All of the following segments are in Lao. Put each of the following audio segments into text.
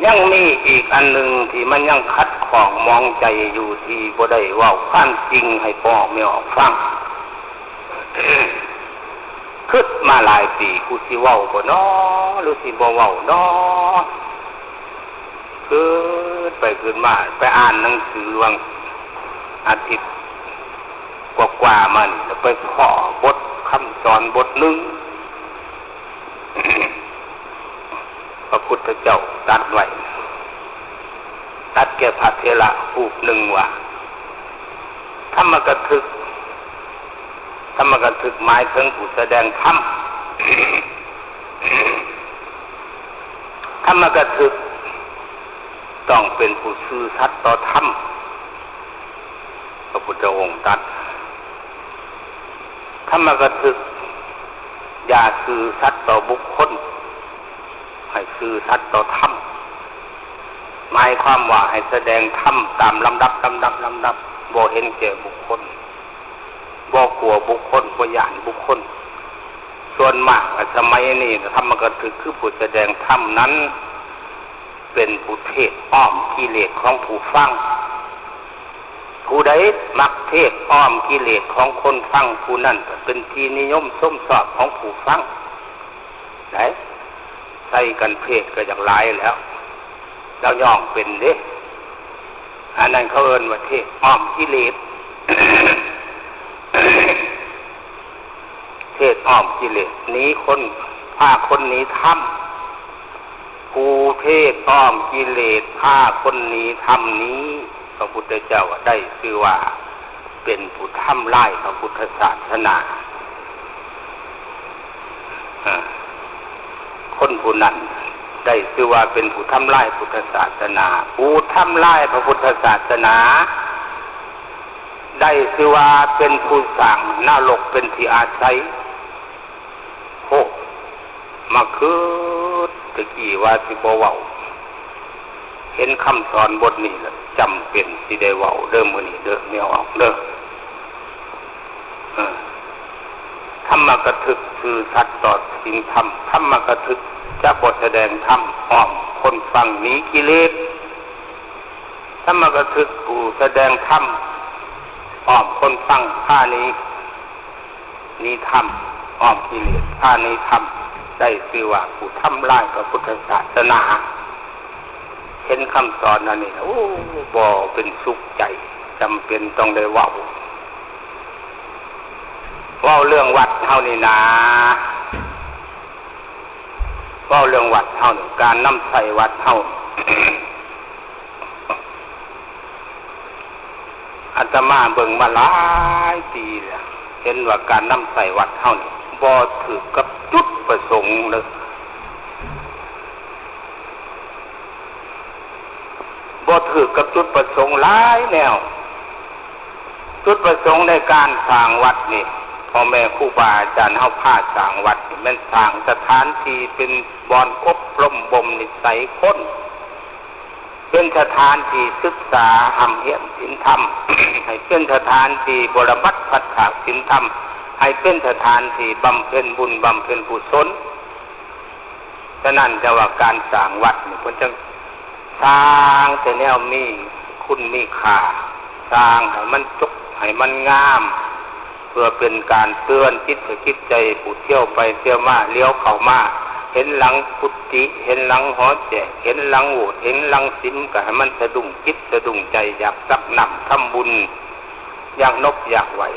ຍັງມີອີກອັນໜຶ່ງທີ່ມັນຍັງຂັດຂ້ອງໝອງໃຈຢູ່ ທີ່ບໍ່ໄດ້ເວົ້າຄວາມຈິງໃຫ້ພໍ່ແມ່ອອກຟັງ. ຄິດມາຫຼາຍປີ ກູຊິເວົ້າບໍ່ນໍ ຫຼືຊິບໍ່ເວົ້ານໍ? ຄິດໄປຄິດມາ ໄປອ່ານໜັງສືຫວ່າງອາທິດກວ່າໆມານີ້ ແລ້ວໄປພໍ້ບົດຄຳສອນບົດໜຶ່ງ ພະພຸດທະເຈົ້າຕັດໄວ້ ຕັດແກ່ພະເຖລະຮູບໜຶ່ງວ່າ ທຳມະກະທຶກ, ທຳມະກະທຶກໝາຍເຖິງຜູ້ສະແດງທຳ. ທຳມະກະທຶກຕ້ອງເປັນຜູ້ຊື່ສັດຕໍ່ທຳ. ພະພຸດທະອົງຕັດ ທຳມະກະທຶກ ຢ່າຊື່ສັດຕໍ່ບຸກຄົນ, ໃຫ້ຊື່ສັດຕໍ່ທຳ. ໝາຍຄວາມວ່າໃຫ້ສະແດງທຳຕາມລຳດັບ, ລຳດັບ, ລຳດັບ, ບໍ່ເຫັນແກ່ບຸກຄົນ, ບໍ່ກົວບຸກຄົນ, ບໍ່ຢ້ານບຸກຄົນ. ສ່ວນມາກສະໄໝນີ້ ທຳມະກະທຶກຄືຜູ້ສະແດງທຳນັ້ນ ເປັນຜູ້ເທດອ້ອມກິເລດຂອງຜູ້ຟັງ. ຜູ້ໃດມັກເທດອ້ອມກິເລດຂອງຄົນຟັງ ຜູ້ນັ້ນເປັນທີ່ນິຍົມຊົມຊອບຂອງຜູ້ຟັງໄດ໋. ໃສ່ກັນເພດກໍຢາກຫຼາຍແລ້ວ, ລາວຍ້ອງເປັນເດ້. ອັນນັ້ນເຂົາເອີ້ນວ່າເທດອ້ອມກິເລດ. ເທດອ້ອມກິເລດ ໜີຄົນ, ພາຄົນໜີທຳ. ຜູ້ເທດອ້ອມກິເລດ ພາຄົນໜີທຳນີ້ ພະພຸດທະເຈົ້າວ່າໄດ້ຊື່ວ່າເປັນຜູ້ທຳລາຍພະພຸດທະສາສະໜາ. ອາ ຄົນຜູ້ນັ້ນໄດ້ຊື່ວ່າເປັນຜູ້ທຳລາຍພຸດທະສາສະໜາ. ຜູ້ທຳລາຍພະພຸດທະສາສະໜາ ໄດ້ຊື່ວ່າເປັນຜູ້ສ້າງນະລົກເປັນທີ່ອາໄສ. ໂອ້ ມາຄຶດແຕ່ກີ້ວ່າຊິບໍ່ເວົ້າ, ເຫັນຄຳສອນບົດນີ້ແລ້ວຈຳເປັນຊິໄດ້ເວົ້າເດີ ມື້ນີ້ເດີ ແມວອອກເດີ. ທຳມະກະທຶກຊື່ສັດຕໍ່ສິນທຳ, ທຳມະກະທຶກຈະບໍ່ສະແດງທຳອ້ອມຄົນຟັງໜີກິເລດ. ທຳມະກະທຶກຜູ້ສະແດງທຳອ້ອມຄົນຟັງ ພາໜີ ໜີທຳ, ອ້ອມກິເລດ, ພາໜີທຳ, ໄດ້ຊື່ວ່າຜູ້ທຳລາຍພະພຸດທະສາສະໜາ. ເຫັນຄຳສອນອັນນີ້ ໂອ້ ບໍ່ເປັນສຸກໃຈ, ຈຳເປັນຕ້ອງໄດ້ເວົ້າ. ເວົ້າເລື່ອງວັດເຮົານີ້ນາ, ເວົ້າເລື່ອງວັດເຮົານີ້, ການນຳໃຊ້ວັດເຮົາ. ອາດຕະມາເບິ່ງມາຫຼາຍປີແລ້ວ, ເຫັນວ່າການນຳໃຊ້ວັດເຮົານີ້ບໍ່ຖືກກັບຈຸດປະສົງເລີຍ, ບໍ່ຖືກກັບຈຸດປະສົງຫຼາຍແນວ. ຈຸດປະສົງໃນການສ້າງວັດນີ້, ພໍ່ແມ່ຄູບາອາຈານເຮົາພາສ້າງວັດນີ້ ແມ່ນສ້າງສະຖານທີ່ເປັນບ່ອນອົບຮົມບົ່ມນິໄສຄົນ, ເປັນສະຖານທີ່ສຶກສາຮ່ຳຮຽນສິນທຳ, ໃຫ້ເປັນສະຖານທີ່ບໍລະບັດພັດຖາກສິນທຳ, ໃຫ້ເປັນສະຖານທີ່ບຳເພັນບຸນບຳເພັນກຸສົນ. ສະນັ້ນ ຈັ່ງວ່າການສ້າງວັດນີ້ ເພິ່ນຈັ່ງສ້າງແຕ່ແນວມີຄຸນມີຄ່າ, ສ້າງໃຫ້ມັນຈົບ ໃຫ້ມັນງາມ ເພື່ອເປັນການເຕືອນຈິດໃຈ ຈິດໃຈຜູ້ທ່ຽວໄປທ່ຽວມາ ຫຼຽວເຂົ້າມາ ເຫັນຫຼັງກຸຕິ ເຫັນຫຼັງຫໍແຈກ ເຫັນຫຼັງໂບດ ເຫັນຫຼັງສິມ ກໍໃຫ້ມັນສະດຸ້ງຈິດສະດຸ້ງໃຈ ຢາກຕັກນ້ຳທຳບຸນ ຢາກນົບຢາກໄຫວ້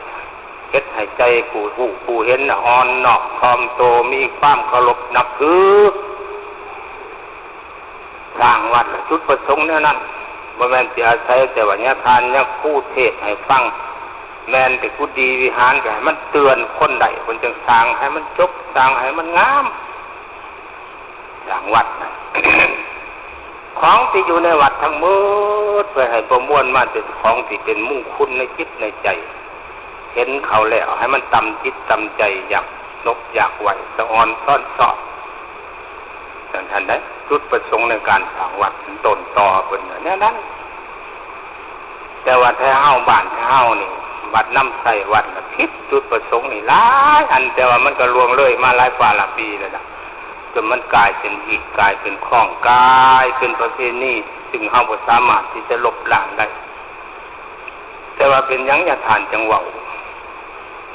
ເຮັດໃຫ້ໃຈຜູ້ຮູ້ຜູ້ເຫັນນະອ່ອນນ້ອມຖ່ອມໂຕ ມີຄວາມເຄົາລົບນັບຖື. ສ້າງວັດລະຈຸດປະສົງແນວນັ້ນ, ບໍ່ແມ່ນຊິອາໄສແຕ່ວ່າຍາທ່ານຍາຄູເທດໃຫ້ຟັງ, ແມ່ນແຕ່ກຸດີວິຫານກໍໃຫ້ມັນເຕືອນຄົນໄດ້, ເພິ່ນຈຶ່ງສ້າງໃຫ້ມັນຈົບ, ສ້າງໃຫ້ມັນງາມ. ສ້າງວັດນະ ຂອງທີ່ຢູ່ໃນວັດທັງໝົດ ເພິ່ນໃຫ້ປະມວນມາແຕ່ຂອງທີ່ເປັນມຸງຄຸນໃນຈິດໃນໃຈ, ເຫັນເຂົາແລ້ວໃຫ້ມັນຕຳຈິດຕຳໃຈ, ຢາກນົບຢາກໄຫວ້, ສະອອນຊ້ອນຊອບ. ຈັ່ງຊັ້ນໄດ໋ ຈຸດປະສົງໃນການສ້າງວັດ ຕົ້ນຕໍເພິ່ນແນວນັ້ນ. ແຕ່ວ່າໄທເຮົາ ບ້ານໄທເຮົານີ້ ບັດນຳໃຊ້ວັດລະຜິດຈຸດປະສົງນີ້ຫຼາຍອັນ, ແຕ່ວ່າມັນກໍລ່ວງເລີຍມາຫຼາຍກວ່າລະປີແລ້ວນະ. ຈົນມັນກາຍເປັນຮີດ ກາຍເປັນຄອງ ກາຍເປັນປະເພນີ ຊຶ່ງເຮົາບໍ່ສາມາດທີ່ຈະລົບລ້າງໄດ້. ແຕ່ວ່າເປັນຫຍັງຍາທ່ານຈັ່ງເວົ້າ?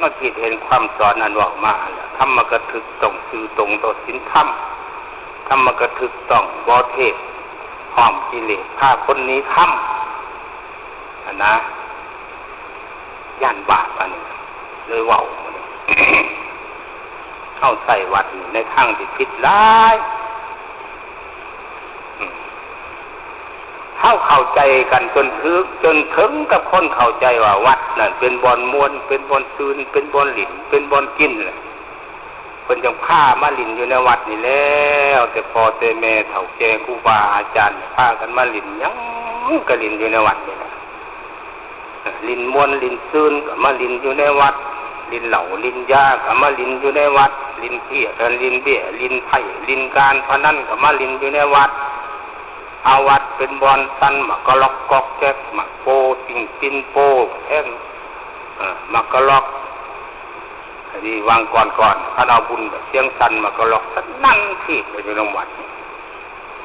ມາຄິດເຫັນຄວາມສອນອັນເວົ້າມາແລ້ວ ທຳມະກະຖືກຕ້ອງ ຊື່ຕົງຕໍ່ສິນທຳ, ທຳມະກະຖືກຕ້ອງ ບໍ່ເທດ ຫ້ອມກິເລດ ພາຄົນໜີທຳ ຫັ້ນນະ. ຢ້ານບາບອັນນີ້ ເລີຍເວົ້າມື້ນີ້ ເຮົາໃຊ້ວັດນີ້ໃນທາງທີ່ຜິດຫຼາຍ. ອືມ ເຮົາເຂົ້າໃຈກັນຈົນຖືກ ຈົນເຖິງກັບຄົນເຂົ້າໃຈວ່າວັດນັ້ນເປັນບ່ອນມ່ວນ ເປັນບ່ອນຊື່ນ ເປັນບ່ອນຫຼິ້ນ ເປັນບ່ອນກິນ. ເພິ່ນຈັ່ງພາມາຫຼິ້ນຢູ່ໃນວັດນີ້ແລ້ວ ແຕ່ພໍ່ແຕ່ແມ່ ເຖົ້າແກ່ ຄູບາອາຈານ ພາກັນມາຫຼິ້ນ ຫຍັງກະຫຼິ້ນຢູ່ໃນວັດນີ້ແຫຼະ. ຫຼິ້ນມ່ວນຫຼິ້ນຊື່ນກະມາຫຼິ້ນຢູ່ໃນວັດ, ຫຼິ້ນເຫຼົ້າຫຼິ້ນຢາກະມາຫຼິ້ນຢູ່ໃນວັດ, ຫຼິ້ນເພຍ ຫຼິ້ນເບ້ຍ ຫຼິ້ນໄພ້ ຫຼິ້ນການພະນັນກະມາຫຼິ້ນຢູ່ໃນວັດ. ເອົາວັດເປັນບ່ອນສັ່ນໝາກກະລັອກກອກແກກ ໝາກໂປ້ ຕິ່ງປິ່ນໂປ້ແທງ ເອີ ໝາກກະລັອກ. ອັນນີ້ຫວ່າງກ່ອນໆ ຄັນເອົາບຸນແບບສຽງສັ່ນ ໝາກກະລັອກສະໜັ່ນທີບໄປຢູ່ນຳວັດ.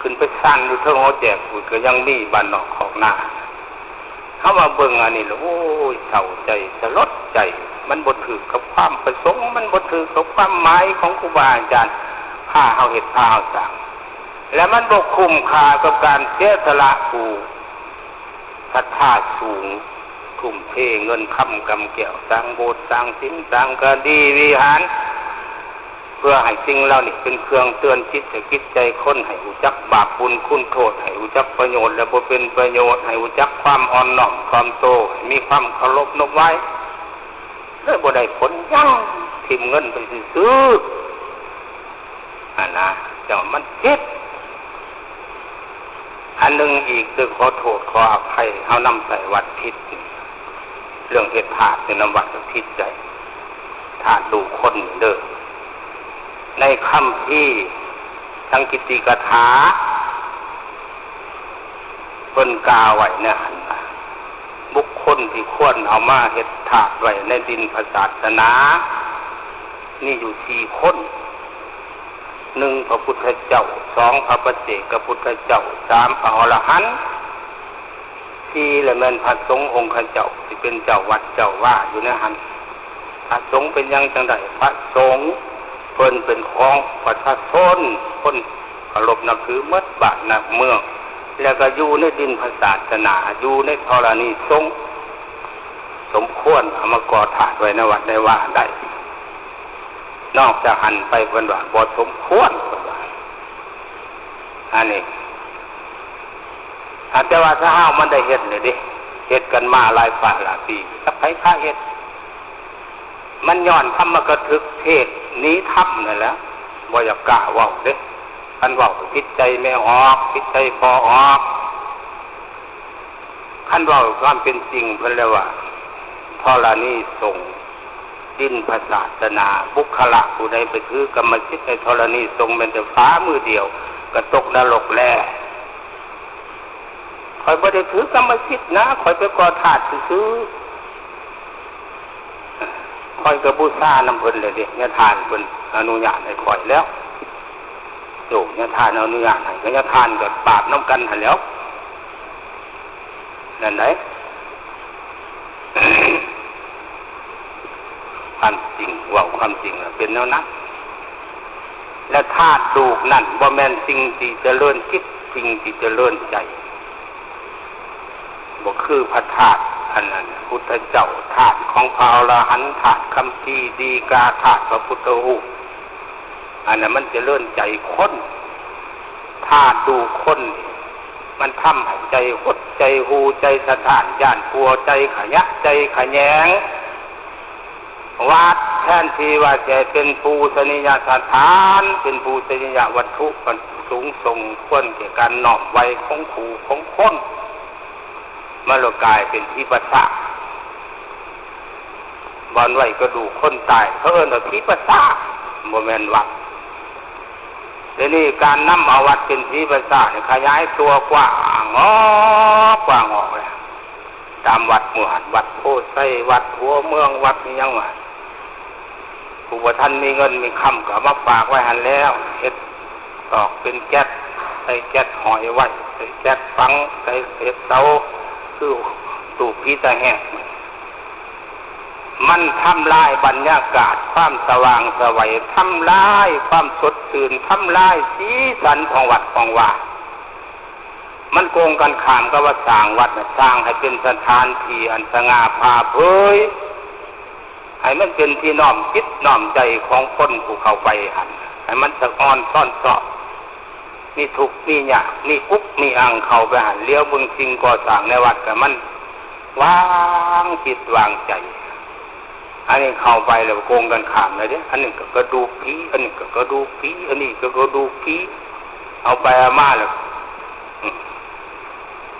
ຂຶ້ນໄປສັ່ນຢູ່ເທິງຫໍແຈກພຸ້ນ ກະຍັງມີບ້ານນອກຄອກນາ. ເຮົາມາເບິ່ງອັນນີ້ລະ ໂອ້ຍ ເສົ້າໃຈ ສະຫຼົດໃຈ. ມັນບໍ່ຖືກກັບຄວາມປະສົງ ມັນບໍ່ຖືກກັບຄວາມໝາຍຂອງຄູບາອາຈານ ພາເຮົາເຮັດ ພາເຮົາສ້າງ ແລະ ມັນບໍ່ຄຸ້ມຄ່າກັບການເສຍສະຫຼະຜູ້ ສັດທາສູງ ທຸ່ມເທເງິນຄຳກຳແກ້ວ ສ້າງໂບດ ສ້າງສິມ ສ້າງກະດີວິຫານ ເພື່ອໃຫ້ສິ່ງເຫຼົ່ານີ້ເປັນເຄື່ອງເຕືອນຈິດໃຈ ຈິດໃຈຄົນ ໃຫ້ຮູ້ຈັກບາບບຸນຄຸນໂທດ ໃຫ້ຮູ້ຈັກປະໂຫຍດ ແລະ ບໍ່ເປັນປະໂຫຍດ, ໃຫ້ຮູ້ຈັກຄວາມອ່ອນນ້ອມຖ່ອມໂຕ, ໃຫ້ມີຄວາມເຄົາລົບນົບໄຫວ້. ເລີຍບໍ່ໄດ້ຜົນຫຍັງ ຖິ້ມເງິນໄປຊື່ໆ. ຫັ້ນນະ ເຈົ້າ ມັນຜິດ. ອັນໜຶ່ງອີກ ເດີ ຂໍໂທດຂໍອະໄພ ເຮົານຳໃຊ້ວັດຜິດ. ເລື່ອງເຮັດທາດຢູ່ນຳວັດຜິດໃດ໋ ທາດລູກຄົນເດີ. ໃນຄຳພີສັງກິດຕິກະຖາ ເພິ່ນກ່າວໄວ້ໃນຫັ້ນວ່າ ບຸກຄົນທີ່ຄວນເອົາມາເຮັດທາດໄວ້ໃນດິນພະສາສະໜາ ມີຢູ່ສີ່ຄົນ. ໜຶ່ງ ພະພຸດທະເຈົ້າ, ສອງ ພະປັດເຈກະພຸດທະເຈົ້າ, ສາມ ພະອໍລະຫັນ, ສີ່ ລະແມ່ນພະສົງອົງຄະເຈົ້າ ທີ່ເປັນເຈົ້າວັດເຈົ້າວາຢູ່ໃນຫັ້ນ. ພະສົງເປັນຫຍັງຈັ່ງໄດ້? ພະສົງເພິ່ນເປັນຂອງປະຊາຊົນ, ຄົນເຄົາລົບນັບຖືໝົດບ້ານນັບເມືອງ ແລ້ວກໍຢູ່ໃນດິນພະສາສະໜາ, ຢູ່ໃນທໍລະນີສົງ, ສົມຄວນເອົາມາກໍ່ທາດໄວ້ໃນວັດໃນວາໄດ້. ນອກຈາກຫັ້ນໄປ ເພິ່ນວ່າບໍ່ສົມຄວນ ເພິ່ນວ່າ. ອັນນີ້ ອາ ແຕ່ວ່າຊາວເຮົາມັນໄດ້ເຮັດແລ້ວເດ້ ເຮັດກັນມາຫຼາຍປາຍຫຼາຍປີ ຈັກໃຜພາເຮັດ. ມັນຍ້ອນທຳມະກະທຶກເທດໜີທຳນັ້ນແຫຼະ ບໍ່ຢາກກ້າເວົ້າເດ້. ຄັນເວົ້າຜິດໃຈແມ່ອອກ ຜິດໃຈພໍ່ອອກ. ຄັນເວົ້າຄວາມເປັນຈິງ ເພິ່ນລະວ່າທໍລະນີສົງ ດິນພະສາສະໜາ, ບຸກຄະລະຜູ້ໃດໄປຖືກຳມະສິດໃນທໍລະນີສົງ ແມ່ນແຕ່ຝ່າມືດຽວກໍຕົກນະລົກແລ້ວ. ຂ້ອຍບໍ່ໄດ້ຖືກຳມະສິດນະ, ຂ້ອຍໄປກໍ່ທາດຊື່ໆ. ຂ້ອຍກໍບູຊານຳເພິ່ນແລ້ວເດ້, ຍາທ່ານເພິ່ນອະນຸຍາດໃຫ້ຂ້ອຍແລ້ວ. ໂອ້ ຍາທ່ານອະນຸຍາດໃຫ້, ກໍຍາທ່ານກໍບາບນຳກັນຫັ້ນແຫຼ້ວ. ນັ້ນໃດ໋ ຄວາມຈິງ ເວົ້າຄວາມຈິງລະເປັນແນວນັ້ນ. ແລະ ທາດລູກນັ້ນບໍ່ແມ່ນສິ່ງທີ່ຈະເລີນຈິດ, ສິ່ງທີ່ຈະເລີນໃຈ. ບໍ່ຄືພະທາດອັນນັ້ນ ພຸດທະເຈົ້າ, ທາດຂອງພະອໍລະຫັນ, ທາດຄຳພີດີກາ, ທາດພະພຸດທະຮູບ. ອັນນັ້ນມັນຈະເລີນໃຈຄົນ. ທາດລູກຄົນນີ້ ມັນທຳໃຫ້ໃຈຫົດໃຈຫູ່ ໃຈສະທ້ານ ຢ້ານກົວ ໃຈຂະຍະ ໃຈຂະແຍງ. ວັດແທນທີ່ວ່າຈະເປັນປູຊະນິຍະສະຖານ ເປັນປູຊະນິຍະວັດຖຸ ມັນສູງສົ່ງຄວນແກ່ການນ້ອມໄຫວ້ຂອງຄູ່ຂອງຄົນ, ມັນລະກາຍເປັນຜີປາສາດ. ບ່ອນໄວ້ກະດູກຄົນຕາຍ ເຂົາເອີ້ນວ່າຜີປາສາດ, ບໍ່ແມ່ນວັດ. ດຽວນີ້ການນຳເອົາວັດເປັນຜີປາສາດ ຂະຫຍາຍຕົວກວ້າງອອກ ກວ້າງອອກແລ້ວ. ຕາມວັດໝູ່ຫັ້ນ ວັດໂພໄຊ, ວັດຫົວເມືອງ, ວັດອີ່ຫຍັງວ່າ ຜູ້ບໍ່ທັນມີເງິນມີຄຳກໍເອົາມາຝາກໄວ້ຫັ້ນແລ້ວ ເຮັດ ອກເປັນແກັສ ໃສ່ແກັສຫ້ອຍໄວ້ ໃສ່ແກັສຝັງ ໃສ່ເຮັດເສົາ ຄືຕູບຜີຕາແຮກ. ມັນທຳລາຍບັນຍາກາດຄວາມສະຫວ່າງສະໄຫວ, ທຳລາຍຄວາມສົດຊື່ນ, ທຳລາຍສີສັນຂອງວັດຂອງວາ. ມັນກົງກັນຂ້າມກັບວ່າສ້າງວັດນະ, ສ້າງໃຫ້ເປັນສະຖານທີ່ອັນສະຫງ່າຜ່າເຜີຍ, ໃຫ້ມັນເປັນທີ່ນ້ອມຈິດນ້ອມໃຈຂອງຄົນຜູ້ເຂົ້າໄປຫັ້ນ, ໃຫ້ມັນສະອອນຊອນຊອກ, ມີທຸກມີຍາກ, ມີອຸກມີອັ່ງເຂົ້າໄປຫັ້ນ, ຫຼຽວເບິ່ງສິ່ງກໍ່ສ້າງໃນວັດ ກໍມັນວາງຈິດວາງໃຈ. ອັນນີ້ເຂົ້າໄປແລ້ວກົງກັນຂ້າມເລີຍເດ້, ອັນນີ້ກໍກະດູກຜີ, ອັນນີ້ກໍກະດູກຜີ, ອັນນີ້ກໍກະດູກຜີ, ເອົາໄປເອົາມາແລ້ວ ອາ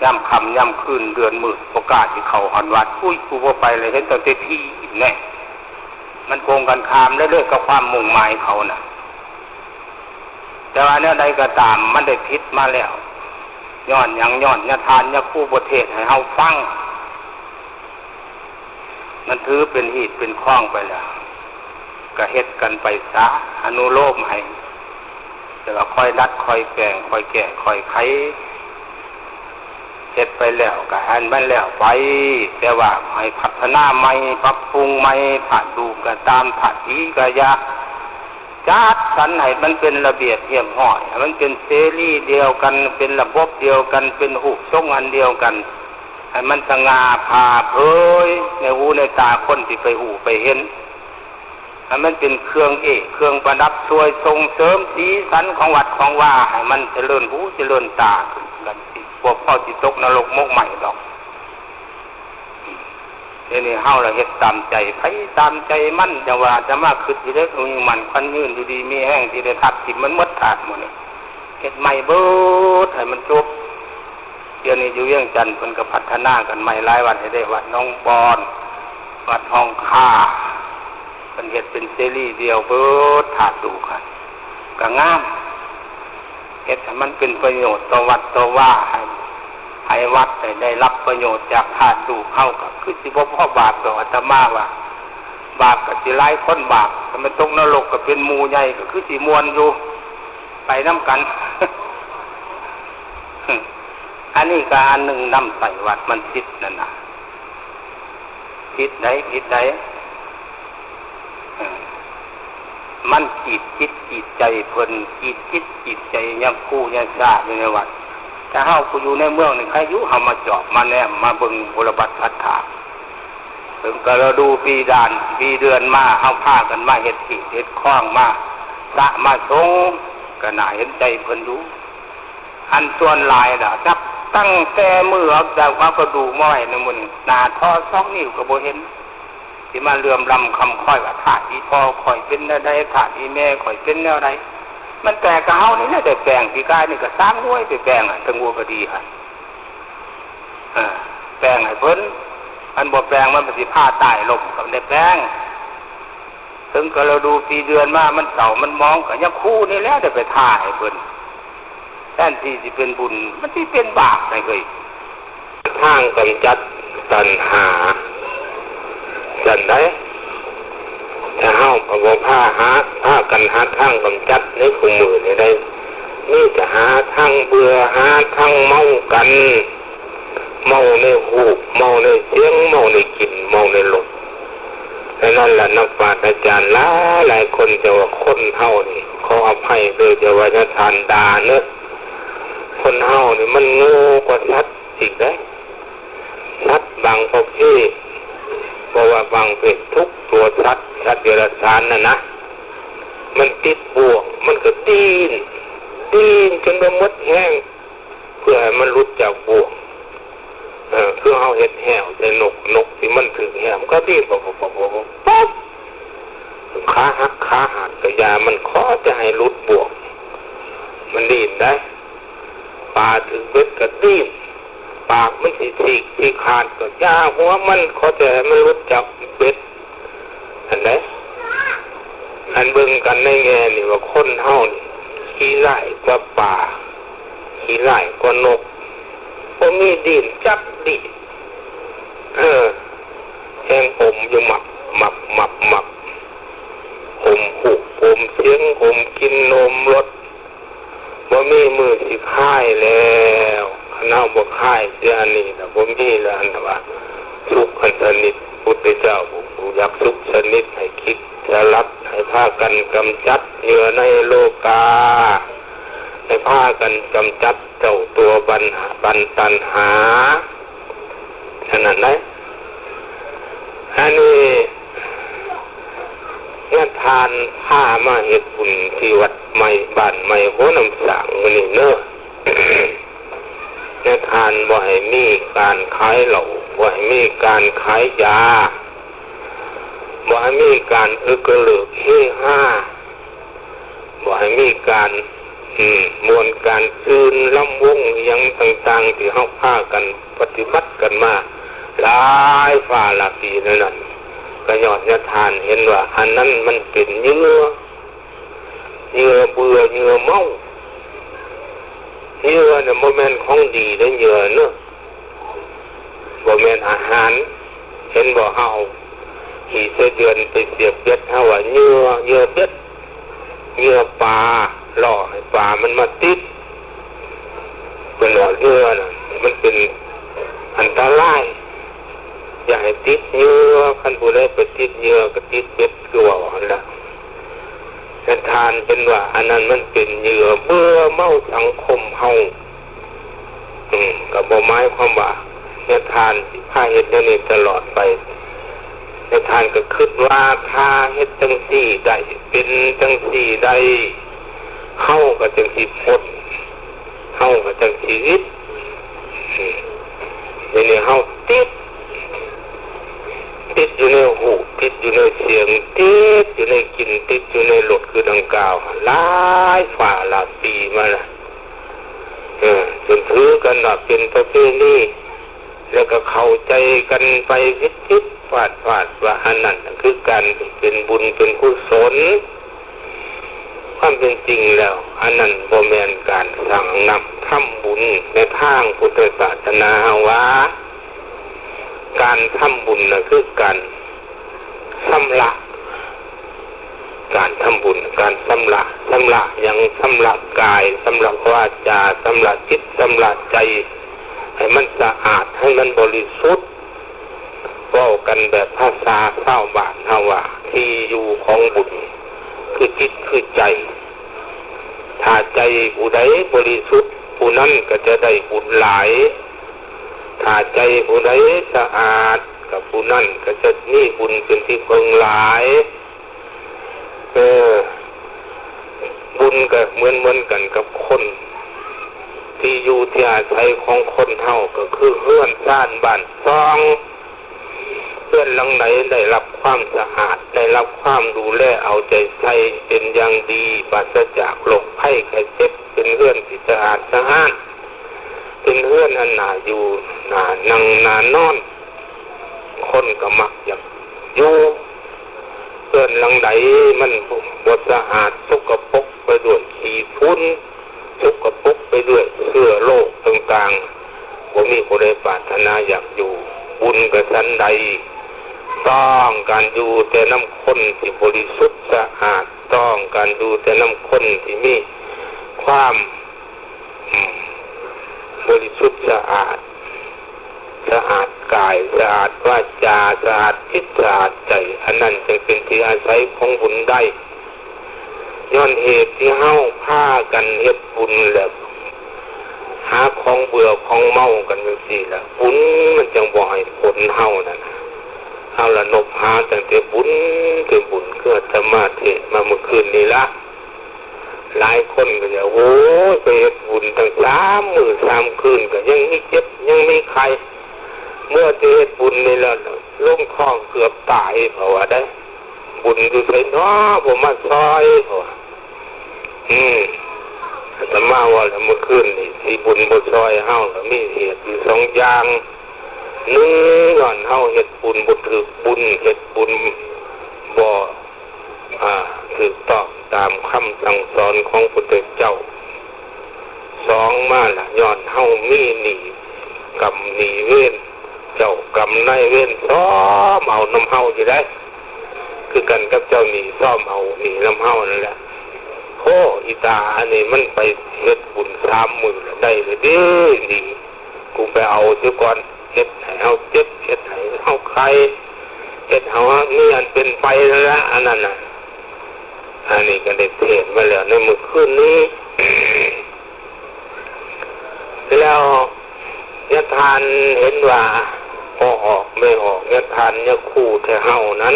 ຍາມຄ່ຳຍາມຄືນເດືອນມືດ ບໍ່ກ້າຊິເຂົ້າຮອດວັດ, ອຸ້ຍ ກູບໍ່ໄປແລ້ວ ເຫັນຕັ້ງແຕ່ຜີແນ່. ມັນກົງກັນຂ້າມເລີຍເດ້ກັບຄວາມມຸ່ງໝາຍເຂົານະ. ແຕ່ວ່າແນວໃດກໍຕາມ ມັນໄດ້ຜິດມາແລ້ວ. ຍ້ອນຫຍັງ? ຍ້ອນຍາທ່ານຍາຄູບໍ່ເທດໃຫ້ເຮົາຟັງ. ມັນຖືເປັນຮີດເປັນຄອງໄປແລ້ວ, ກະເຮັດກັນໄປຊະ, ອະນຸໂລມໃຫ້, ແຕ່ວ່າຄ່ອຍດັດຄ່ອຍແປງ, ຄ່ອຍແກ້ຄ່ອຍໄຂ, ເຮັດໄປແລ້ວກະໃຫ້ມັນແລ້ວໄປ, ແຕ່ວ່າໃຫ້ພັດທະນາໃໝ່, ປັບປຸງໃໝ່, ພະດຸກະຕາມ, ພະຜີກະຢ່າ, ຈັດສັນໃຫ້ມັນເປັນລະບຽບຮຽບຮ້ອຍ, ໃຫ້ມັນເປັນເສລີດຽວກັນ, ເປັນລະບົບດຽວກັນ, ເປັນຮູບຊົງອັນດຽວກັນ, ໃຫ້ມັນສະຫງ່າຜ່າເຜີຍໃນຫູໃນຕາຄົນທີ່ໄປຮູ້ໄປເຫັນ, ໃຫ້ມັນເປັນເຄື່ອງເອກເຄື່ອງປະດັບ ຊ່ວຍສົ່ງເສີມສີສັນຂອງວັດຂອງວາ ໃຫ້ມັນຈະເລີນຫູຈະເລີນຕາຂຶ້ນກັນ, ບໍ່ພໍຊິຕົກນະລົກໝົກໄໝ້ດອກ. ດຽວນີ້ເຮົາລະເຮັດຕາມໃຈໃຜຕາມໃຈມັນ, ຈັ່ງວ່າອາດຕະມາຄຶດຢູ່ເດ້, ມີໝັ້ນຂວັນຍືນ ຢູ່ດີມີແຮງ ທີ່ໄດ້ທັບຖິ້ມມັນໝົດທາດໝູ່ນີ້, ເຮັດໃໝ່ເບິດໃຫ້ມັນຈົບ. ດຽວນີ້ຢູ່ວຽງຈັນເພິ່ນກໍພັດທະນາກັນໃໝ່ຫຼາຍວັດໃຫ້ເດ້, ວັດໜອງບອນ, ວັດຫ້ອງຄາ, ເພິ່ນເຮັດເປັນເສລີດຽວເບິດທາດດູກຫັ້ນ ກໍງາມ. ເຮັດໃຫ້ມັນເປັນປະໂຫຍດຕໍ່ວັດຕໍ່ວາ, ໃຫ້ ໃຫ້ວັດໄດ້ ໄດ້ຮັບປະໂຫຍດຈາກທາດລູກເຮົາ ກໍຄືຊິບໍ່ພໍບາບດອກ. ອາດຕະມາວ່າບາບກໍຊິຫຼາຍຄົນບາບ, ຖ້າແມ່ນຕົກນະລົກກໍເປັນໝູ່ໃຫຍ່ ກໍຄືຊິມ່ວນຢູ່ ໄປນຳກັນ. ອັນນີ້ກໍອັນໜຶ່ງນຳໃຊ້ວັດມັນຜິດນັ້ນນະ. ຜິດໃດ໋ ຜິດໃດ໋ ເອີ ມັນກີດຈິດກີດໃຈເພິ່ນ, ກີດຈິດກີດໃຈຍາຄູຍາຊາຢູ່ໃນວັດ. ແຕ່ເຮົາຜູ້ຢູ່ໃນເມືອງນີ້ໃຄຢູ່, ເຮົາມາຈອບມາແນມມາເບິ່ງໂອລະບັດສັດຖາ, ເຖິງກະລະດູປີດານປີເດືອນມາ, ເຮົາພາກັນມາເຮັດທີ່ເຮັດຄອງ, ມາສະມາສົງ, ກະໜ້າເຫັນໃຈເພິ່ນຢູ່. ອັນສ່ວນຫຼາຍລະ ນັບຕັ້ງແຕ່ມື້ເອົາ ເອົາກະດູກມາໄວ້ໃນມື້ນີ້ ໜ້າທໍ່ສອງນິ້ວກໍບໍ່ເຫັນ ຊິມາເຫຼື່ອມລ້ຳຄຳຄອຍວ່າ ທາດອີ່ພໍ່ຂ້ອຍເປັນແນວໃດ, ທາດອີ່ແມ່ຂ້ອຍເປັນແນວໃດ. ມັນແປກກັບເຮົານີ້ແຫຼະ ໄດ້ແປງ, ປີກາຍນີ້ກໍສາມໜ່ວຍໄປແປງ ເທິງຫົວກະດີຫັ້ນ. ເອີ ແປງໃຫ້ເພິ່ນ, ມັນບໍ່ແປງ ມັນກໍຊິພາຕາຍລົ້ມ ກໍໄດ້ແປງ. ເຖິງກະລະດູປີເດືອນມາ ມັນເສົ້າມັນໝອງ ກໍຍາຄູນີ້ແຫຼະໄດ້ໄປທາໃຫ້ເພິ່ນ. ແທນທີ່ຊິເປັນບຸນ ມັນຊິເປັນບາບໄດ໋ເຮີ້ຍ. ທາງກຳຈັດຕັນຫາ ຊັ້ນໃດ? ຖ້າເຮົາກໍບໍ່ພາຫາ ພາກັນຫາທາງກຳຈັດໃນຄູ່ມື້ນີ້ໄດ໋, ມີແຕ່ຫາທາງເບື່ອ ຫາທາງເມົາກັນ. ເມົາໃນຮູບ, ເມົາໃນສຽງ, ເມົາໃນກິ່ນ, ເມົາໃນລົດ. ແລະນັ້ນລະ ນັກປາດອາຈານຫຼາຍໆຄົນ ເຈົ້າວ່າຄົນເຮົານີ້ ຂໍອະໄພເດີ ເຈົ້າວ່າຍາທ່ານດ່າເນີ, ຄົນເຮົານີ້ມັນໂງ່ກວ່າສັດອີກເດ້. ສັດບາງປະເພດ, ບໍ່ວ່າບາງເພດ, ທຸກຕົວສັດ, ສັດເດຍລະສານນັ້ນນະ, ມັນຕິດບ່ວງ, ມັນກໍດີ້ນ, ດີ້ນຈົນວ່າໝົດແຮງ ເພື່ອໃຫ້ມັນຫຼຸດຈາກບ່ວງ. ເອີ ຄືເຮົາເຮັດແຮ້ວໃສ່ນົກ, ນົກທີ່ມັນຖືກແຮ້ວ ມັນກໍດີ້ນປັບໆໆ ຂາຫັກຂາຫັກກໍຢ່າ, ມັນຂໍແຕ່ໃຫ້ຫຼຸດບ່ວງ, ມັນດີ້ນໄດ໋. ປາຖືກເບັດກໍດີ້ນ, ປາກມັນຊິສີກຊິຂາດກໍຢ່າຫົວມັນ, ຂໍແຕ່ໃຫ້ມັນຫຼຸດຈາກເບັດ. ອັນໃດ ອັນເບິ່ງກັນໃນແງ່ນີ້ວ່າຄົນເຮົານີ້ຂີ້ຮ້າຍກວ່າປາ, ຂີ້ຮ້າຍກວ່ານົກ, ບໍ່ມີດີ້ນຈັກດີ້ນ. ເອີ ແຮ່ງອົມຢູ່ໝັບ ໝັບ ໝັບ ໝັບ, ອົມຮູບ ອົມສຽງ ອົມກິ່ນ ອົມລົດ. ມີມື້ຊິຄາຍແລ້ວ. ຄັນເຮົາບໍ່ຄາຍເສຍອັນນີ້ລະ ບໍ່ມີລະ ອັນວ່າສຸກອັນສະໜິດ. ພຸດທະເຈົ້າບໍ່ຢາກສຸກສະໜິດ ໃຫ້ຄິດສະຫຼັດ ໃຫ້ພາກັນກຳຈັດເຫຍື່ອໃນໂລກາ ໃຫ້ພາກັນກຳຈັດເຈົ້າຕົວບັນຫາ ບັນຕັນຫາ ອັນນັ້ນໄດ໋. ອັນນີ້ຍາທ່ານພາມາເຮັດບຸນທີ່ວັດໃໝ່ ບ້ານໃໝ່ຫົວນ້ຳສາງມື້ນີ້ເນີ. ຍາທ່ານບໍ່ໃຫ້ມີການຂາຍເຫຼົ້າ ບໍ່ໃຫ້ມີການຂາຍຢາ ບໍ່ໃຫ້ມີການອຶກກະເລິກເຮຮາ ບໍ່ໃຫ້ມີການ ອືມ ມ່ວນການຊື່ນ ລຳວົງອີ່ຫຍັງຕ່າງໆ ທີ່ເຮົາພາກັນປະຕິບັດກັນມາຫຼາຍຟ້າຫຼາຍປີແນວນັ້ນ ກໍຍ້ອນຍາທ່ານເຫັນວ່າອັນນັ້ນມັນເປັນເຫຍື່ອ ເຫຍື່ອເບື່ອ ເຫຍື່ອເມົາ. ເຫຍື່ອນະບໍ່ແມ່ນຂອງດີເດ້ ເຫຍື່ອເນາະ ບໍ່ແມ່ນອາຫານ. ເຫັນບໍ່ ເຮົາເອົາຂີ້ໄສ້ເດືອນໄປສຽບເບັດ ເຮົາວ່າເຫຍື່ອ ເຫຍື່ອເບັດ ເຫຍື່ອປາ ຫຼໍ່ໃຫ້ປາມັນມາຕິດ. ເພິ່ນວ່າເຫຍື່ອນະມັນເປັນອັນຕະລາຍ ຢ່າໃຫ້ຕິດເຫຍື່ອ. ຄັນຜູ້ໃດໄປຕິດເຫຍື່ອກໍຕິດເບັດ ຄືເວົ້າຫັ້ນລະ. ແຕ່ທ່ານເຫັນວ່າອັນນັ້ນມັນເປັນເຫຍື່ອເບື່ອເມົາສັງຄົມເຮົາ. ອືມ ກໍບໍ່ໝາຍຄວາມວ່າຍາທ່ານຊິພາເຮັດແນວນີ້ຕະຫຼອດໄປ. ຍາທ່ານກໍຄິດວ່າ ຖ້າເຮັດຈັ່ງຊີ້ໄດ້ ເປັນຈັ່ງຊີ້ໄດ້ ເຮົາກໍຈັ່ງຊິພົ້ນ ເຮົາກໍຈັ່ງຊີວິດ. ອືມ ດຽວນີ້ເຮົາຕິດ ຕິດຢູ່ໃນຮູບ ຕິດຢູ່ໃນສຽງ ຕິດຢູ່ໃນກິ່ນ ຕິດຢູ່ໃນລົດ ຄືດັ່ງກ່າວ ຫຼາຍຟ້າຫຼາຍປີມາແລ້ວ. ເອີ ຈົນຖືກັນວ່າເປັນປະເພນີ ແລ້ວກໍເຂົ້າໃຈກັນໄປຜິດໆພາດໆ ວ່າອັນນັ້ນຄືການເປັນບຸນເປັນກຸສົນ. ຄວາມເປັນຈິງແລ້ວ ອັນນັ້ນບໍ່ແມ່ນການສ້າງນ້ຳທຳບຸນ. ໃນທາງພຸດທະສາສະໜາເຮົາວ່າ ການທຳບຸນນະຄືການຊຳລະ ການທຳບຸນ ການຊຳລະ. ຊຳລະຫຍັງ? ຊຳລະກາຍ ຊຳລະວາຈາ ຊຳລະຈິດ ຊຳລະໃຈ ໃຫ້ມັນສະອາດ ໃຫ້ມັນບໍລິສຸດ. ເວົ້າກັນແບບພາສາຊາວບ້ານເຮົາວ່າ ທີ່ຢູ່ຂອງບຸນຄືຈິດຄືໃຈ. ຖ້າໃຈຜູ້ໃດບໍລິສຸດ ຜູ້ນັ້ນກໍຈະໄດ້ບຸນຫຼາຍ. ຖ້າໃຈຜູ້ໃດສະອາດ ກໍຜູ້ນັ້ນກໍຈະມີບຸນເປັນທີ່ເພິ່ງຫຼາຍ. ເອີ ບຸນກໍເໝືອນ ເໝືອນກັນກັບຄົນ. ທີ່ຢູ່ທີ່ອາໄສຂອງຄົນເຮົາກໍຄືເຮືອນຊານບ້ານຊ່ອງ. ເຮືອນຫຼັງໃດໄດ້ຮັບຄວາມສະອາດ ໄດ້ຮັບຄວາມດູແລເອົາໃຈໃສ່ເປັນຢ່າງດີ ປາສະຈາກໂລກໄພໄຂ້ເຈັບ ເປັນເຮືອນທີ່ສະອາດສະອ້ານ ເປັນເຮືອນອັນໜ້າຢູ່ ໜ້ານັ່ງ ໜ້ານອນ ຄົນກໍມັກຢາກຢູ່. ເຮືອນຫຼັງໃດມັນບໍ່ສະອາດ ສົກກະປົກໄປດ້ວຍຂີ້ຝຸ່ນ ສົກກະປົກໄປດ້ວຍເຊື້ອໂລກຕ່າງໆ ບໍ່ມີຜູ້ໃດປາດຖະໜາຢາກຢູ່. ບຸນກໍສັນໃດ ຕ້ອງການຢູ່ແຕ່ນຳຄົນທີ່ບໍລິສຸດສະອາດ ຕ້ອງການຢູ່ແຕ່ນຳຄົນທີ່ມີຄວາມ ອືມ ບໍລິສຸດສະອາດ ສະອາດກາຍ ສະອາດວາຈາ ສະອາດຈິດ ສະອາດໃຈ. ອັນນັ້ນຈຶ່ງເປັນທີ່ອາໄສຂອງບຸນໄດ້. ຍ້ອນເຫດທີ່ເຮົາພາກັນເຮັດບຸນ ແລະ ຫາຂອງເບື່ອຂອງເມົາກັນຈັ່ງຊີ້ລະ ບຸນມັນຈັ່ງບໍ່ໃຫ້ຜົນເຮົານັ້ນ. ເຮົາລະນົບຫາຕັ້ງແຕ່ບຸນ ແຕ່ບຸນ ຄືອາດຕະມາເທດມາມື້ຄືນນີ້ລະ. ຫຼາຍຄົນກໍຈະ ໂອ້ຍ ໄປເຮັດບຸນຕັ້ງສາມມື້ສາມຄືນ ກໍຍັງມີເຈັບ ຍັງມີໄຂ້. ເມື່ອແຕ່ເຮັດບຸນນີ້ແລ້ວ ລົງທ້ອງເກືອບຕາຍ ເຂົາວ່າໄດ໋. ບຸນຢູ່ໃສນໍ ບໍ່ມາຊ່ອຍ ເຂົາວ່າ. ອືມ ອາດຕະມາວ່າແລ້ວ ມື້ຄືນນີ້ ທີ່ບຸນບໍ່ຊ່ອຍເຮົາ ກໍມີເຫດຢູ່ສອງຢ່າງ. ໜຶ່ງ ຍ້ອນເຮົາເຮັດບຸນບໍ່ຖືກບຸນ ເຮັດບຸນບໍ່ ອາ ຖືກຕ້ອງຕາມຄຳສັ່ງສອນຂອງພຸດທະເຈົ້າ. ສອງມາລະ ຍ້ອນເຮົາມີໜີ້ກຳໜີ້ເວນ ເຈົ້າກຳນາຍເວນຊອມເອົານຳເຮົາຢູ່ໄດ໋ ຄືກັນກັບເຈົ້າໜີ້ຊອມເອົາໜີ້ນຳເຮົານັ້ນແຫຼະ. ຄ ໂອ້ ອີຕາອັນນີ້ມັນໄປເຮັດບຸນສາມມື້ລະ ໄດ້ລະເດ້ ນີ້ ກູໄປເອົາເສຍກ່ອນ ເຮັດໃຫ້ເຮົາເຈັບ ເຮັດໃຫ້ເຮົາໄຂ້ ເຮັດໃຫ້ເຮົາມີອັນເປັນໄປນັ້ນລະ ອັນນັ້ນນະ. ອັນນີ້ກໍໄດ້ເທດມາແລ້ວໃນມື້ຄືນນີ້ ແລ້ວຍາທ່ານເຫັນວ່າພໍ່ອອກແມ່ອອກ ຍາທ່ານຍາຄູແທ້ເຮົານັ້ນ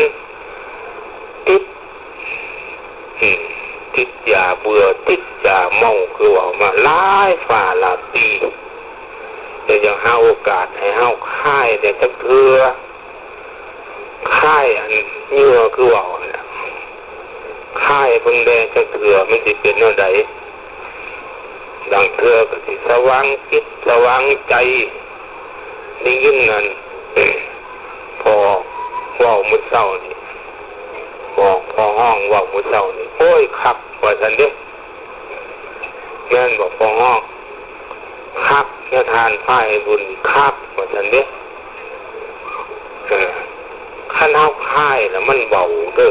ຕິດ ອືມ ຕິດຢາເບື່ອ ຕິດຢາເມົາ ຄືເວົ້າມາຫຼາຍຟ້າຫຼາຍປີ ແຕ່ຢາກຫາໂອກາດໃຫ້ເຮົາຄາຍແດ່ຈັກເທື່ອ ຄາຍອັນເຫຍື່ອ ຄືເວົ້າຫັ້ນລະ ຄາຍເບິ່ງແດ່ຈັກເທື່ອ ມັນຊິເປັນແນວໃດ? ບາງເທື່ອກໍຊິສະຫວ່າງຈິດສະຫວ່າງໃຈ. ໄດ້ຍິນອັນພໍ່ເວົ້າມື້ເຊົ້ານີ້ ພໍ່ ພໍ່ຮ້ອງເວົ້າມື້ເຊົ້ານີ້ ໂອ້ຍ ຄັກ ວ່າຊັ້ນເດ້. ແມ່ນບໍ່ ພໍ່ຮ້ອງ? ຄັກ ຍາທ່ານພາເຮັດບຸນ ຄັກ ວ່າຊັ້ນເດ້. ເອີ ຄັນເຮົາຄາຍລະມັນເບົາເດີ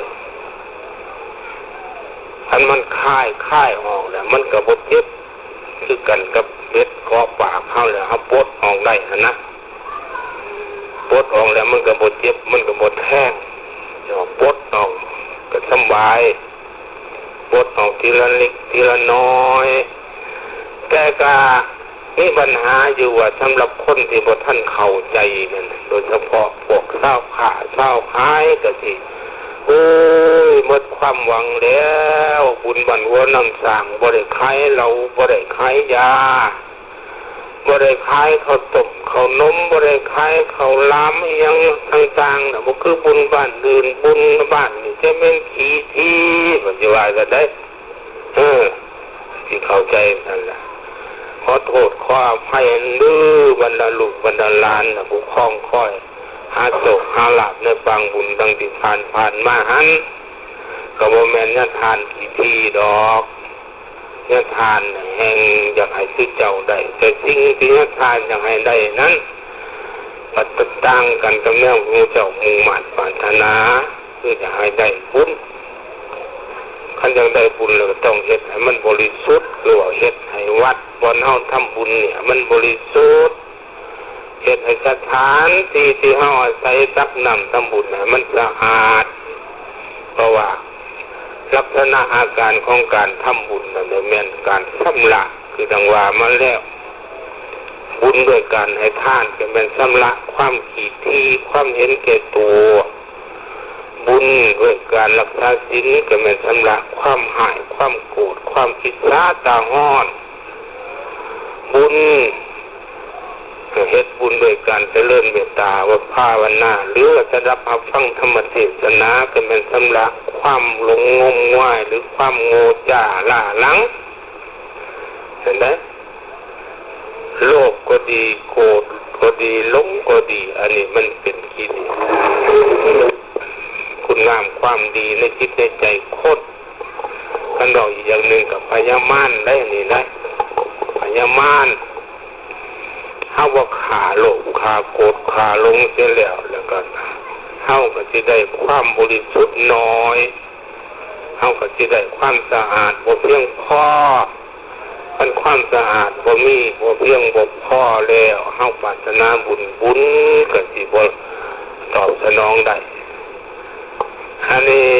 ຄັນມັນຄາຍ ຄາຍອອກລະມັນກໍບໍ່ເຈັບ ຄືກັນກັບເບັດເກາະປາກເຮົາແລ້ວ ເຮົາປົດອອກໄດ້ຫັ້ນນະ ປົດອອກແລ້ວມັນກໍບໍ່ເຈັບ ມັນກໍບໍ່ແທງ ປົດອອກກໍສຳບາຍ ປົດອອກທີລະເລັກທີລະນ້ອຍ. ແຕ່ກະມີບັນຫາຢູ່ວ່າ ສຳລັບຄົນທີ່ບໍ່ທັນເຂົ້າໃຈນັ້ນ ໂດຍສະເພາະພວກຊາວຄ້າຊາວຂາຍກະຊິ ໂອ້ຍ ໝົດຄວາມຫວັງແລ້ວ ບຸນບ້ານຫົວນ້ຳສ້າງ ບໍ່ໄດ້ຂາຍເຫຼົ້າ ບໍ່ໄດ້ຂາຍຢາ ບໍ່ໄດ້ຂາຍເຂົ້າຕົ້ມເຂົ້າໜົມ ບໍ່ໄດ້ຂາຍເຂົ້າຫຼາມອີ່ຫຍັງຕ່າງໆ ບໍ່ຄືບຸນບ້ານອື່ນ ບຸນບ້ານນີ້ຈະແມ່ນຂີ້ຖີ່ ເພິ່ນຊິວ່າຊັ້ນໃດ. ເອີ ຊິເຂົ້າໃຈຊັ້ນລະ ຂໍໂທດຂໍອະໄພເດີ ບັນດາລູກບັນດາຫຼານ ຜູ້ຄອງຄອຍຫາໂຊກຫາລາບໃນປາງບຸນ ດັ່ງທີ່ຜ່ານໆມາຫັ້ນ ກໍບໍ່ແມ່ນຍາທ່ານຂີ້ຖີ່ດອກ. ຍາທ່ານແຮ່ງຢາກໃຫ້ສຸເຈົ້າໄດ້ ແຕ່ສິ່ງທີ່ຍາທ່ານຢາກໃຫ້ໄດ້ນັ້ນ ມັນຕ່າງກັນກັບແນວທີ່ເຈົ້າມຸ່ງມາດປາດຖະໜາ ຄືຢາກໃຫ້ໄດ້ບຸນ. ຄັນຢາກໄດ້ບຸນແລ້ວກໍຕ້ອງເຮັດໃຫ້ມັນບໍລິສຸດ ຄືວ່າເຮັດໃຫ້ວັດບ່ອນເຮົາທຳບຸນນີ້ໃຫ້ມັນບໍລິສຸດ. ເຮັດໃຫ້ສະຖານທີ່ທີ່ເຮົາອາໄສຕັກນ້ຳທຳບຸນໃຫ້ມັນສະອາດ ເພາະວ່າລັກສະນະອາການຂອງການທຳບຸນນັ້ນແມ່ນການຊຳລະ ຄືດັ່ງວ່າມາແລ້ວ ບຸນດ້ວຍການໃຫ້ທານກໍແມ່ນຊຳລະຄວາມຂີ້ຖີ່ ຄວາມເຫັນແກ່ຕົວ ບຸນດ້ວຍການລັກສາສິນກໍແມ່ນຊຳລະຄວາມຮ້າຍ ຄວາມໂກດ ຄວາມອິດສາຕາຮ້ອນ ບຸນ ເຮັດບຸນດ້ວຍການຈະເລີນເມດຕາພາວະນາ ຫຼືວ່າສະດັບຮັບຟັງທຳມະເທສະໜາ ກໍແມ່ນຊຳລະຄວາມຫຼົງງົມງາຍ ຫຼືຄວາມໂງ່ຈ້າລ້າຫຼັງ ເຫັນໄດ໋? ໂລບກໍດີ ໂກດກໍດີ ຫຼົງກໍດີ ອັນນີ້ມັນເປັນກິເລດ ຄຸນງາມຄວາມດີໃນຈິດໃນໃຈຄົນ. ຄັນເວົ້າອີກຢ່າງໜຶ່ງກໍພະຍາມານໄດ໋ ອັນນີ້ໄດ໋ ພະຍາມານ. ເຮົາບໍ່ຂ້າໂລບ ຂ້າໂກດ ຂ້າຫຼົງເສຍແລ້ວ ແລ້ວກໍເຮົາກໍຊິໄດ້ຄວາມບໍລິສຸດໜ້ອຍ ເຮົາກໍຊິໄດ້ຄວາມສະອາດບໍ່ພຽງພໍ. ຄັນຄວາມສະອາດບໍ່ມີ ບໍ່ພຽງ ບໍ່ພໍແລ້ວ ເຮົາປາດຖະໜາບຸນ ບຸນກໍຊິບໍ່ຕອບສະໜອງໄດ້. ອັນນີ້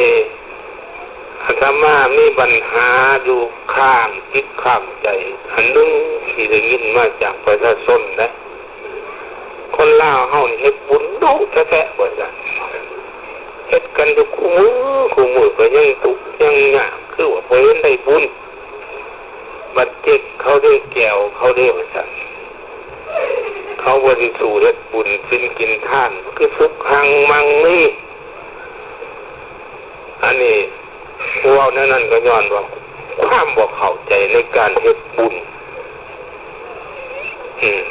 ອາດຕະມາມີບັນຫາຢູ່ຄ້າງຈິດຄ້າງໃຈອັນໜຶ່ງ ທີ່ໄດ້ຍິນມາຈາກປະຊາຊົນເດ້. ຄົນລາວເຮົານີ້ເຮັດບຸນດຸແທ້ໆ ວ່າຊັ້ນ. ເຮັດກັນຢູ່ຄູ່ມື້ ຄູ່ມື້ກໍຍັງທຸກຍັງຍາກ ຄືວ່າບໍ່ເຫັນໄດ້ບຸນ. ບັດເຈັກເຂົາເດ້ ແກວເຂົາເດ້ ວ່າຊັ້ນ. ເຂົາບໍ່ໄດ້ສູ້ເຮັດບຸນສິນກິນທານ ຄືສຸກຫັງມັງມີ. ອັນນີ້ເວົ້າແນວນັ້ນກໍຍ້ອນວ່າຄວາມບໍ່ເຂົ້າໃຈໃນການເຮັດບຸນ. ອືມ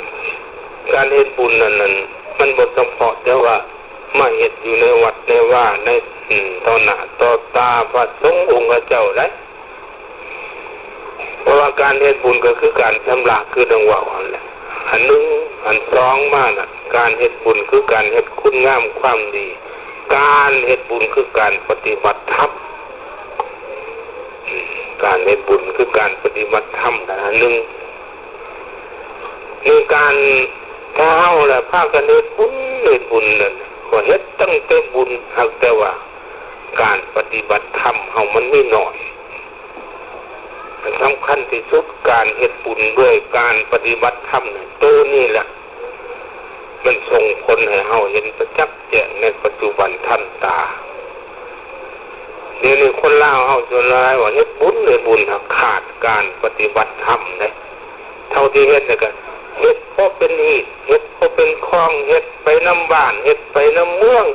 ການເຮັດບຸນນັ້ນ ນັ້ນ ມັນບໍ່ສະເພາະແຕ່ວ່າມາເຮັດຢູ່ໃນວັດໃນວາ ໃນ ອືມ ຕໍ່ໜ້າຕໍ່ຕາພະສົງອົງຄະເຈົ້າໄດ໋. ເພາະວ່າການເຮັດບຸນກໍຄືການຊຳລະ ຄືດັ່ງເວົ້າຫັ້ນແຫຼະ ອັນໜຶ່ງ. ອັນສອງມານະ ການເຮັດບຸນຄືການເຮັດຄຸນງາມຄວາມດີ. ການເຮັດບຸນຄືການປະຕິບັດທຳ. ການເຮັດບຸນຄືການປະຕິບັດທຳອັນໜຶ່ງ. ໃນການ ຖ້າເຮົາລະພາກັນເຮັດບຸນ ເຮັດບຸນນັ້ນ ກໍເຮັດຕັ້ງແຕ່ບຸນ, ຫາກແຕ່ວ່າການປະຕິບັດທຳເຮົາມັນມີໜ້ອຍ. ອັນສຳຄັນທີ່ສຸດ ການເຮັດບຸນດ້ວຍການປະຕິບັດທຳນັ້ນ ໂຕນີ້ລະ ມັນສົ່ງຜົນໃຫ້ເຮົາເຫັນປະຈັກແຈ້ງໃນປັດຈຸບັນທັນຕາ. ດຽວນີ້ຄົນລາວເຮົາສ່ວນຫຼາຍວ່າເຮັດບຸນ ເຮັດບຸນ ຫາກຂາດການປະຕິບັດທຳເດ້. ເທົ່າທີ່ເຫັນນີ້ກະເຮັດພໍເປັນຮີດ ເຮັດພໍເປັນຄອງ ເຮັດໄປນຳບ້ານ ເຮັດໄປນຳເມືອງ.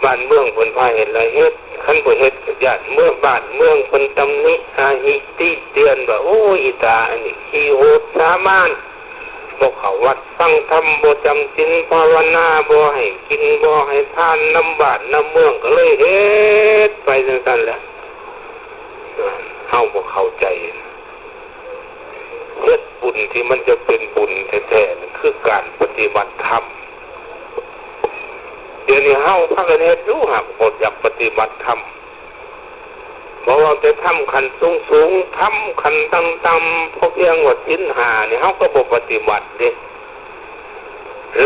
ບ້ານເມືອງເພິ່ນພາເຮັດລະເຮັດ, ຄັນບໍ່ເຮັດກະຢ້ານເມືອງ ບ້ານເມືອງເພິ່ນຕຳໜິ ອາຫິ ຕິຕຽນວ່າ ໂອ້ຍ ອີຕາອັນນີ້ຂີ້ໂຫດສາມານ, ບໍ່ເຂົ້າວັດຟັງທຳ ບໍ່ຈຳສິນພາວະນາ ບໍ່ໃຫ້ກິນບໍ່ໃຫ້ທານນຳບ້ານນຳເມືອງ ກໍເລີຍເຮັດໄປຈັ່ງຊັ້ນແຫຼະ. ເຮົາບໍ່ເຂົ້າໃຈ ເຮັດບຸນທີ່ມັນຈະເປັນບຸນແທ້ໆ ນັ້ນຄືການປະຕິບັດທຳ. ດຽວນີ້ເຮົາພາກັນເຮັດຢູ່ ຫາກບໍ່ຢາກປະຕິບັດທຳ. ບໍ່ເວົ້າແຕ່ທຳຂັ້ນສູງໆ ທຳຂັ້ນຕ່ຳໆ ພໍພຽງວ່າສິນຫ້ານີ້ ເຮົາກໍບໍ່ປະຕິບັດເດ້.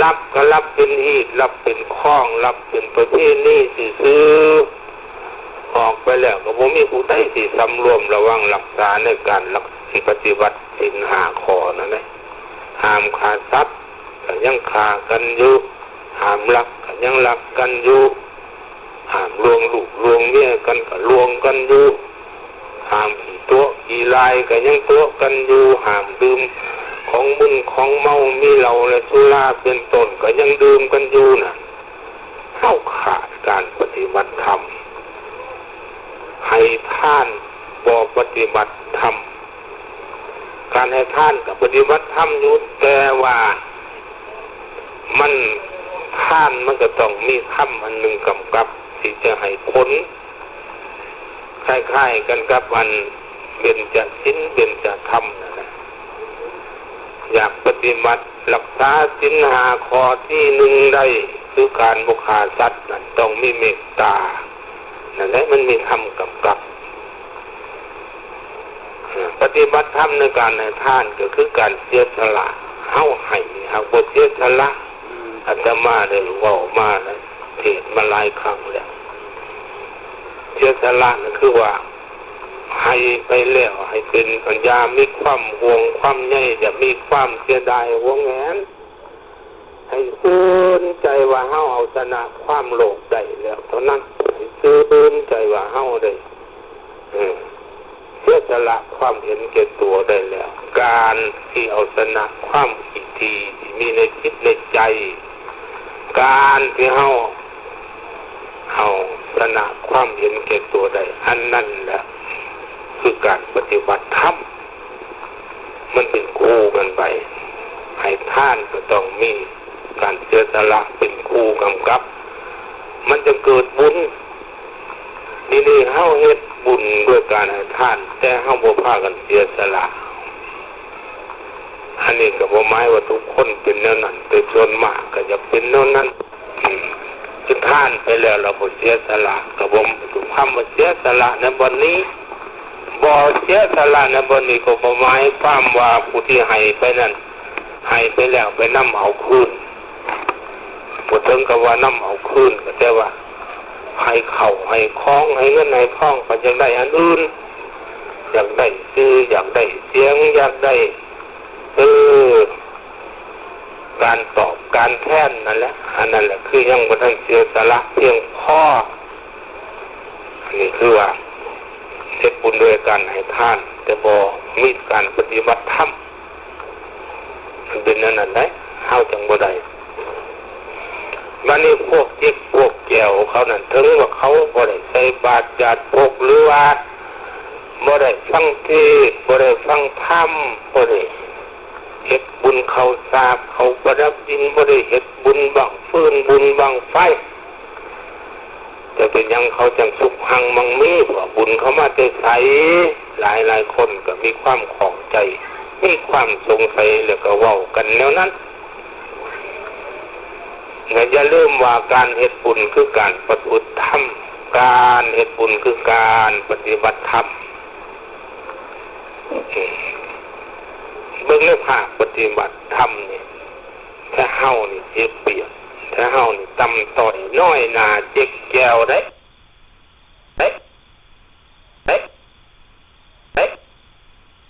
ລັບກໍລັບເປັນຮີດ ລັບເປັນຄອງ ລັບເປັນປະເພນີຊື່ໆ ອອກໄປແລ້ວກໍບໍ່ມີຜູ້ໃດຊິສຳລວມລະວັງລັກສາໃນການລັກ ປະຕິບັດສິນຫ້າຂໍ້ນັ້ນແຫຼະ. ຫ້າມຂ້າສັດກໍຍັງຂ້າກັນຢູ່, ຫ້າມລັກກໍຍັງລັກກັນຢູ່, ຫ້າມລວງລູກລວງເມຍກັນກໍລວງກັນຢູ່, ຫ້າມຂີ້ຕົວະຂີ້ລາຍກໍຍັງຕົວະກັນຢູ່, ຫ້າມດື່ມຂອງມຶນຂອງເມົາ ມີເຫຼົ້າ ແລະ ສຸລາເປັນຕົ້ນ ກໍຍັງດື່ມກັນຢູ່ນະ. ເຮົາຂາດການປະຕິບັດທຳ. ໃຫ້ທານບໍ່ປະຕິບັດທຳ. ການໃຫ້ທານກໍປະຕິບັດທຳຢູ່, ແຕ່ວ່າມັນ ທານມັນກໍຕ້ອງມີທຳອັນໜຶ່ງກຳກັບ ທີ່ຈະໃຫ້ຜົນ. ຄ້າຍໆກັນກັບອັນເບັນຈະສິນ ເບັນຈະທຳນັ້ນແຫຼະ. ຢາກປະຕິບັດ ລັກສາສິນຫ້າຂໍ້ທີໜຶ່ງໄດ້ ຄືການບໍ່ຂ້າສັດນັ້ນ ຕ້ອງມີເມດຕາ. ນັ້ນແຫຼະ ມັນມີທຳກຳກັບ. ປະຕິບັດທຳໃນການໃຫ້ທານກໍຄືການເສຍສະຫຼະ. ເຮົາໃຫ້ ຫາກບໍ່ເສຍສະຫຼະ. ອາດຕະມາໄດ້ເວົ້າມາ ແລະ ເທດມາຫຼາຍຄັ້ງແລ້ວ. ເສຍສະຫຼະນັ້ນຄືວ່າ ໃຫ້ໄປແລ້ວ ໃຫ້ເປັນ ຢ່າມີຄວາມຫ່ວງຄວາມໃຍ, ຢ່າມີຄວາມເສຍດາຍຫວງແຫນ. ໃຫ້ຊື່ນໃຈວ່າເຮົາເອົາຊະນະຄວາມໂລບໄດ້ແລ້ວເທົ່ານັ້ນ. ໃຫ້ຊື່ນໃຈວ່າເຮົາໄດ້ ເອີ ເສຍສະຫຼະຄວາມເຫັນແກ່ຕົວໄດ້ແລ້ວ. ການທີ່ເອົາຊະນະຄວາມຂີ້ຖີ່ທີ່ມີໃນຈິດໃນໃຈ, ການທີ່ເຮົາ ເຮົາຊະນະຄວາມເຫັນແກ່ຕົວໄດ້, ອັນນັ້ນແຫຼະຄືການປະຕິບັດທຳ. ມັນເປັນຄູ່ກັນໄປ. ໃຫ້ທານກໍຕ້ອງມີການເສຍສະຫຼະເປັນຄູ່ກຳກັບ, ມັນຈະເກີດບຸນ. ດຽວນີ້ເຮົາເຮັດບຸນດ້ວຍການໃຫ້ທານ, ແຕ່ເຮົາບໍ່ພາກັນເສຍສະຫຼະ. ອັນນີ້ກໍບໍ່ໝາຍວ່າທຸກຄົນເປັນແນວນັ້ນ, ແຕ່ສ່ວນມາກກໍຢາກເປັນແນວນັ້ນ. ອືມ ຄືທານໄປແລ້ວ ລະບໍ່ເສຍສະຫຼະ, ກໍບໍ່ ຄຳວ່າເສຍສະຫຼະໃນບ່ອນນີ້, ບໍ່ເສຍສະຫຼະໃນບ່ອນນີ້ ກໍບໍ່ໝາຍຄວາມວ່າຜູ້ທີ່ໃຫ້ໄປນັ້ນ ໃຫ້ໄປແລ້ວໄປນຳເອົາຄືນ. ບໍ່ເຖິງກັບວ່ານຳເອົາຄືນ, ກໍແຕ່ວ່າໃຫ້ເຂົ້າ ໃຫ້ຂອງ ໃຫ້ເງິນ ໃຫ້ທອງ, ກໍຢາກໄດ້ອັນອື່ນ, ຢາກໄດ້ຊື່, ຢາກໄດ້ສຽງ, ຢາກໄດ້ ເອີ ການຕອບການແທນນັ້ນແຫຼະ. ອັນນັ້ນແຫຼະຄືຍັງບໍ່ທັນເສຍສະຫຼະພຽງພໍ. ອັນນີ້ຄືວ່າເຮັດບຸນດ້ວຍການໃຫ້ທານ, ແຕ່ບໍ່ມີການປະຕິບັດທຳ. ມັນເປັນແນວນັ້ນໄດ໋, ເຮົາຈັ່ງບໍ່ໄດ້. ບາດນີ້ພວກຈິກພວກແກວເຂົານັ້ນ, ເຖິງວ່າເຂົາບໍ່ໄດ້ໃສ່ບາດຢາດພົກ ຫຼືວ່າບໍ່ໄດ້ຟັງເທດ, ບໍ່ໄດ້ຟັງທຳ, ບໍ່ໄດ້ເຮັດບຸນເຂົ້າສາກເຂົ້າປະດັບດິນ, ບໍ່ໄດ້ເຮັດບຸນບັ້ງຟືນ ບຸນບັ້ງໄຟ, ແຕ່ເປັນຫຍັງເຂົາຈັ່ງສຸກຮັ່ງມັ່ງມີ? ເພາະບຸນເຂົາມາແຕ່ໃສ? ຫຼາຍໆຄົນກໍມີຄວາມຂ້ອງໃຈ, ມີຄວາມສົງໄສ ແລ້ວກໍເວົ້າກັນແນວນັ້ນ. ແລະ ຢ່າລືມວ່າການເຮັດບຸນຄືການປະພຶດທຳ, ການເຮັດບຸນຄືການປະຕິບັດທຳ. ເບິ່ງໃນພາກປະຕິບັດທຳນີ້ ແທ້ເຮົານີ້ເຈັບປຽກ ແທ້ເຮົານີ້ຕ່ຳຕ້ອຍ ນ້ອຍໜ້າເຈັກແຈວໃດ໋.